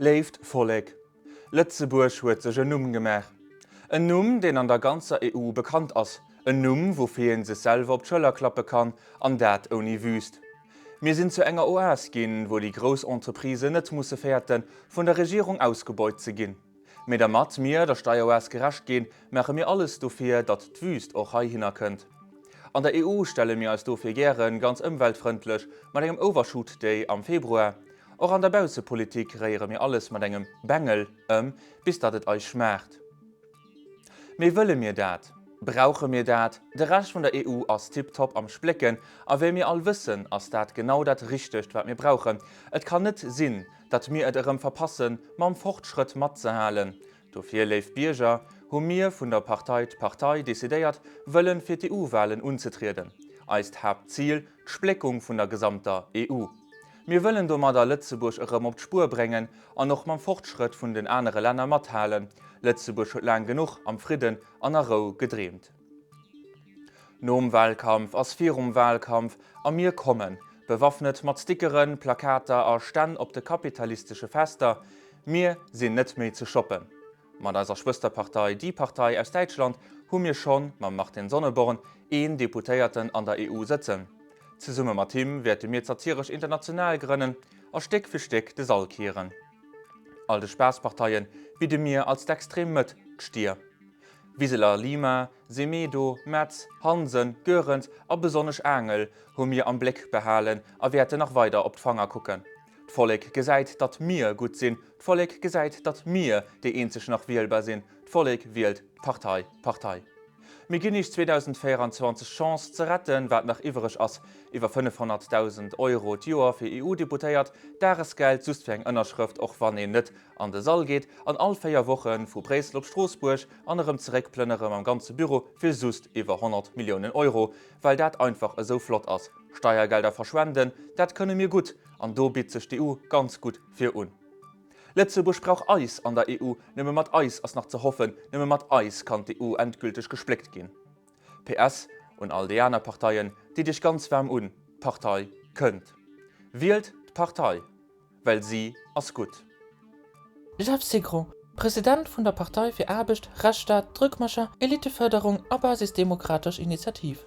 Léift Vollek, Lëtzebuerg huet sech en Numm gemaach. En Numm, deen an der ganzer EU bekannt ass. En Numm, woufir ee sech selwer op d'Schëller klappe kann, an dat ouni Wüst. Mir sinn zu enger Oas ginn, wou déi grouss Entreprisen net musse fäerten, vun der Regierung ausgebeut ze ginn. Mee dermat mir der Steieroas gerecht ginn, maache mir alles dofir, datt d'Wüst och heihinner kënnt. An der EU stelle mir eis dofir gäre ganz ëmweltfrëndlech mat engem Overshoot Day am Februar. Och an der Baussepolitik réiere mir alles mat engem Bengel ëm, bis datt et eis schmaacht. Mee wëlle mir dat? Brauche mir dat? De Rescht vun der EU ass tiptop am Splécken a wéi mir all wëssen, ass dat genau dat Richtegt, wat mir brauchen. Et kann net sinn, datt mir et erëm verpassen, mam Fortschrëtt matzehalen. Dofir, léif Bierger, hu mir vun der Partei d'Partei decidéiert, wëllen fir d'EU-Walen unzetrieden. Eist Haaptzil, d'Spléckung vun der gesamter EU. Mir wëllen domadder Lëtzebuerg erëm op d'Spuer bréngen an och mam Fortschrëtt vun den anere Länner mathalen. Lëtzebuerg huet laang genuch am Fridden an a Rou gedreemt. Nom Wahlkampf ass virum Wahlkampf a mir kommen, bewaffnet mat Stickeren, Plakater a Stänn op de kapitalistesche Fester. Mir sinn net méi ze stoppen. Mat eiser Schwësterpartei Die Partei aus Däitschland hu mir schonn mam Martin Sonneborn een Deputéierten an der EU sëtzen. Zesumme mat him wäerte mir d'Satiresch International grënnen a Stéck fir Stéck de Sall kieren. All de Spaassparteie bidde mir als d'extrem Mëtt d'Stier. Wiseler, Lima, Semedo, Metz, Hansen, Goerens a besonnesch Angel hu mir am Bléck behalen a wäerten nach weider op d'Fanger kucken. D'Vollek gesäit, datt mir gutt sinn. D'Vollek gesäit, datt mir déi eenzeg nach wielbar sinn. D'Vollek wielt d'Partei Partei. Mir ginn iech 2024 d'Chance ze retten, wat nach iwwereg ass, iwwer 500.000 Euro d'Joer fir EU-Deputéiert, Dagesgeld just fir eng Ënnerschrëft, och wann een net an de Sall geet, an all 4 Woche vu Bréissel op Stroossbuerg an erëm zeréck plënnere mam ganze Büro fir just iwwer 100 Milliounen Euro, well dat einfach esou flott ass. Steiergelder verschwenden, dat kënne mir gutt, an do bitt sech d'EU ganz gutt fir un. Lëtzebuerg brauch eis an der EU, nëmme mat eis ass nach ze hoffen, nëmme mat eis kann d'EU endgülteg gespléckt ginn. PS. Un all déi aner Parteien, Ditt iech ganz waarm un, d'Partei kënnt. Wielt d'Partei, well si ass gutt. Jeff Segro, President vun der Partei fir Aarbecht, Rechtsstaat, Drückmacher, Elitefërderung a basisdemokratesch Initiativ.